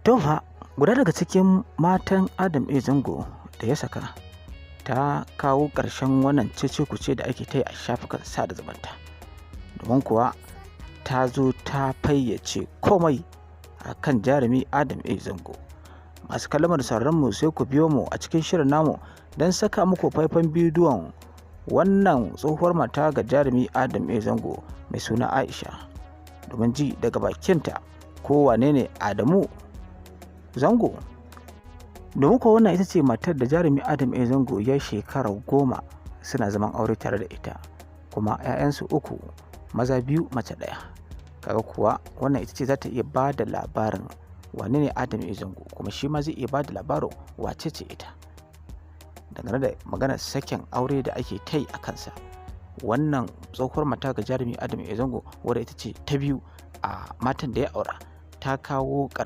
To fa, guda daga cikin matan Adam A. Zango da ya saka ta kawo ƙarshen wannan cece-kuce da ake ta yi a shafukan sada zumunta. Domin kuwa ta zo ta fayyace komai a kan jarumi Adam A. Zango. Masu kallon da sauraron mu, sai ku biyo mu a cikin shirin namu don saka muku faifan bidiyon wannan tsohuwar mata ga jarumi Adam A. Zango mai suna Aisha, domin ji daga bakinta ko wane ne Adamu Zango. Domin kuwa wannan ita ce matar da jarumi Adam A. Zango ya shekara 10 suna zaman aure tare da ita, kuma 'ya'yansu uku, maza biyu, mace ɗaya. Kaga kuwa wannan ita ce za ta iya ba da labarin wane ne Adam A. Zango, kuma shi ma zai iya ba da labarin wace ce ita. Dangane da maganar sakin aure da ake ta yi a kansa, wannan tsohuwar mata ga jarumi Adam A. Zango, wadda ita ce ta biyu a matan da ya aura, ta kawo ƙarshen.